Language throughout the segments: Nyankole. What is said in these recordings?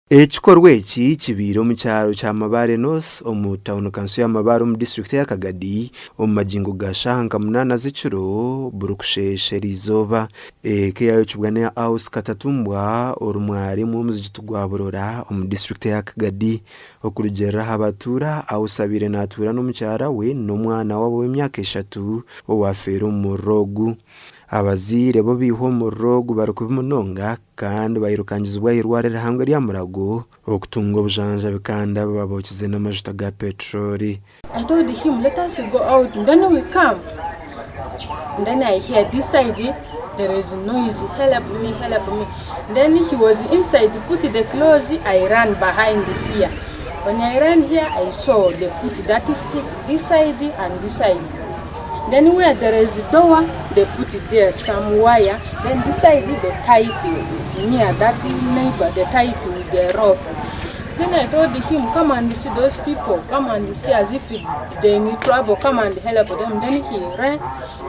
Ekikorwa eki kibaire omu kyaro kya Mabare North omu tauni kanso ya Mabare omu disiturikiti eya Kagadi omu magingo ga shaaha nka munaana z'ekiro burikusheesha eriizooba. Eka eyayokibwa n'eya Aus Katatumbwa ori mwarimu w'omuzigiti gwa Burora omu disiturikiti eya Kagadi. Okurugiirira aha batuura, Aus abaire naatuura n'omukyara we n'omwana waabo w'emyaka eshatu owaafeire omu muriro ogu. Abazaire bo baihwa omuriro ogu bari kubi munonga kandi bairukangizibwa aha irwariro erihango erya Mulago okutunga obujanjabi kandi aba babookize n'amajuta ga petroli. I told him let us go out then we come then I hear this side there is noise help me help me then he was inside put the clothes I ran behind here when I ran here I saw they put that stick this side and this side then where there is door they put there some wire then this side they tie it near that neighbor they tie it with the rope then I told him come and see those people come and see as if they need trouble come and help them then he ran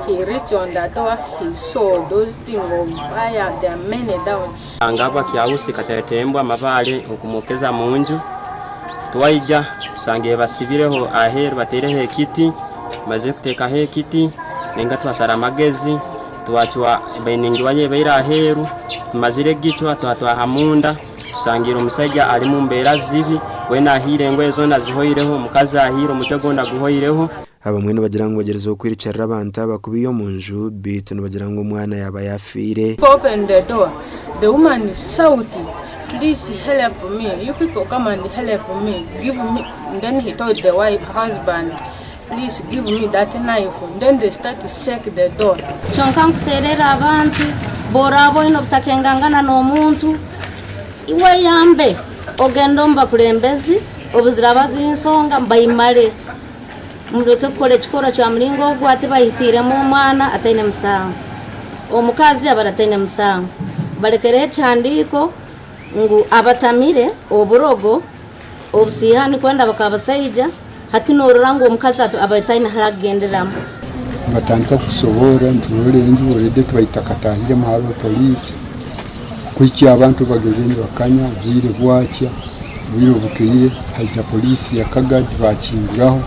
he reached on the door he saw those things of fire there are many down Ngabwa Kyausi katetembwa amabale okumwokeza munju twaija tusanga ebasibireho aheru bataireho ekiti bamazire kutekaho ekiti nenga twasara amagezi twacwa bainingi waya ebaire aheru tumazire kugicwa twatwaha munda tusangire omusaija ali mumbeera zibi weena ahiire engoye zoona zihoireho omukazi ahiire omutwe gwona guhoireho. Abamwe nibagira ngu bagyerizeho kwirukirira abantu aba kubaiha omu nju beitu nibagira ngu omwana yaaba yaafiire. Open the door the woman shout please help me you people come and help me give me then he told the wife husband please give me that knife then they start to shake the door. Kyonka nkuteerera abantu, bw'oraaba oine obutakengangana n'omuntu, iwe yambe ogende omu bakulembezi, obu ziraaba ziri nsonga baimare. Muleke kukora ekikorwa kya muringo ogu ati bahitiiremu omwana ataine musango, omukazi abaire ataine musango. Balekereho ekihandiiko ngu abatamire oburogo, obusiihani kwenda bakabasaija, hati norora ngu omukazi abaire taine hali akugenderamu. Nibatandika kutusoborra niturora enju already tibagitakatahiremu hariho poliisi kuhikya abantu bageze nibakanya obwire bwakya. Obwire obukeire haija poliisi ya Kagadi bakinguraho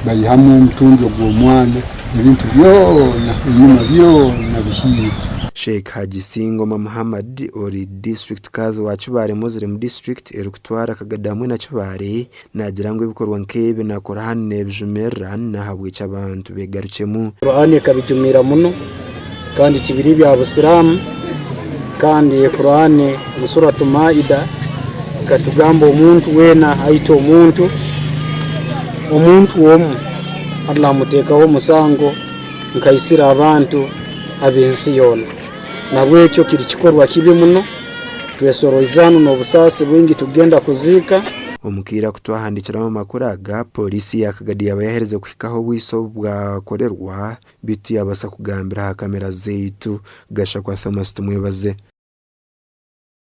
baihamu omutumbi ogw'omwana ebintu byona enyima byona bihiire. Sheikh Hajji Singoma Muhammad ori District Kadhi wa Kibaale Muslim District erikutwara Kagadi hamwe na Kibaale naagira ngu ebikorwa nk'ebi na Kur'ani nebijumirira nahabwekyo abantu begarukyemu. Kur'ani ekabijumirra muno kandi tibiri bya busiraamu kandi Kur'ani omu suratu Maida ekatugamba omuntu weena aita omuntu, omuntu omu Allah amuteekaho omusango nkaisire abantu ab'ensi yoona. Nahabwekyo kiri kikorwa kibi muno, twesoroize hanu n'obusaasi bwingi tugenda kuziika. Omu kaire aku twahandiikiramu amakuru aga, Pooriisi ya Kagadi yaaba yaaherize kuhika ahu obwitsi obu bwakorerwa beitu tiyaabaasa kugambira aha kamera zaitu. Gashakwa Thomas Tumwebaze.